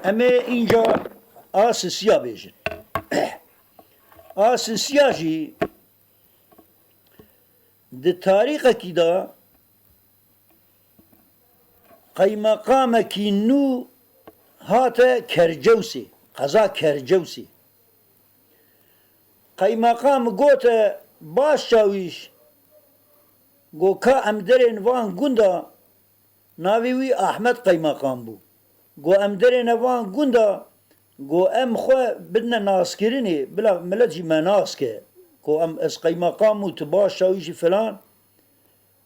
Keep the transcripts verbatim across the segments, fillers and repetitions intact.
Em ê înca a sisiya bêjin. A sisiya jî di tarîxekî de qeymeqamekî nû hate Kercewsê, qeza Kercewsê. Qeymeqam gote, baş çawîş, go ka em derên van gunda, navê wî Ahmet Qeymeqam bû. Go em derêne van gunda, go em xwe bidine naskirinê, bila milet jî me nas ke. Go em, ez qeymeqam û tu baş çawîş î filan.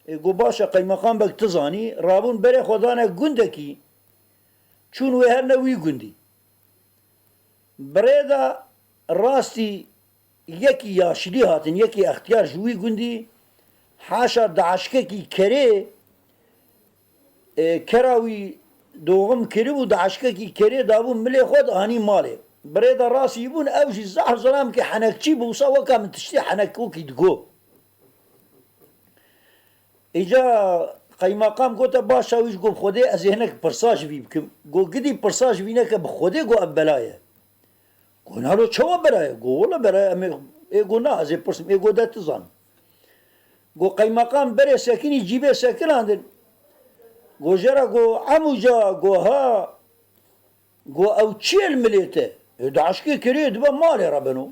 E, go baş e, qeymeqam bek tu zanî, rabûn berê xwe dane gundekî, çûn wê herne wî gundî. Bi rê de rastî yekî yaşlî hatin, yekî extiyar ji wî gundî, haşa daşkekî kerê, e, kera wî doğum kiribû, daşkekî kerê dabû milê xwe, dianî malê. Bi rê de rastî bûn, ew jî zehf zelamkî henekçî bû, wisa weka min tiştê henek wekî digo. Îca qeymeqam gote, baş çawîş, go bi Xwedê ez ê hinek pirsa ji vî bikim. Go gidî pirsa ji vî neke, bi Xwedê, go ev bela ye. Go nalo çawa bela ye? Go wele bela ye, em ê, ê go na, ez ê pirsim, ê go de tu zan. Go qeymeqam berê sekinî cîbê sekilandin. Go jera, go emûca, go ha, go ew çi ye li milê te? Ê daşkê kirê dibe malê re beno.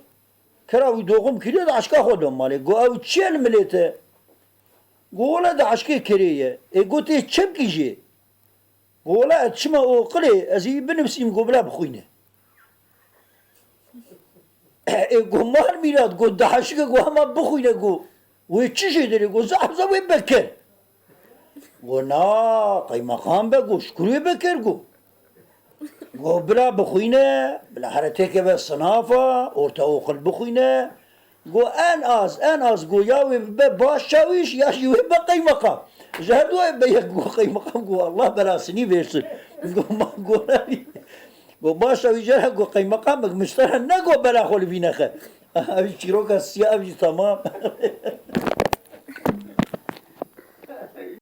Kera wî doğum kiriye, daşka xwe do malê. Go ew çi ye li milê te? Go wele daşkê kirê ye. Ê go tê çi bikî jê? Go wele ez çima oqilê, ez ê binivîsîm, go bila bixwîne. Ê go mal mîrat, go daşke, go hema bixwîne, go wê çi jê derê? Go zehf ze wê bekir. Go na, qeymeqam be, go şikur wê bekir, go. Go bila bixwîne, bila here têkeve sinafa, orta oqil bixwîne. Go en az, en az, go ya wê bibe baş çawîş, ya jî wê be qeymeqam. Ji her duayê be yek, go qeymeqam, go Allah belasinî versin. Go ma, go, go baş çawîş jera, go qeymeqam, bek miştera ne, go bela xwe li vî nexe. Ev çîroka siya, ev jî tamam.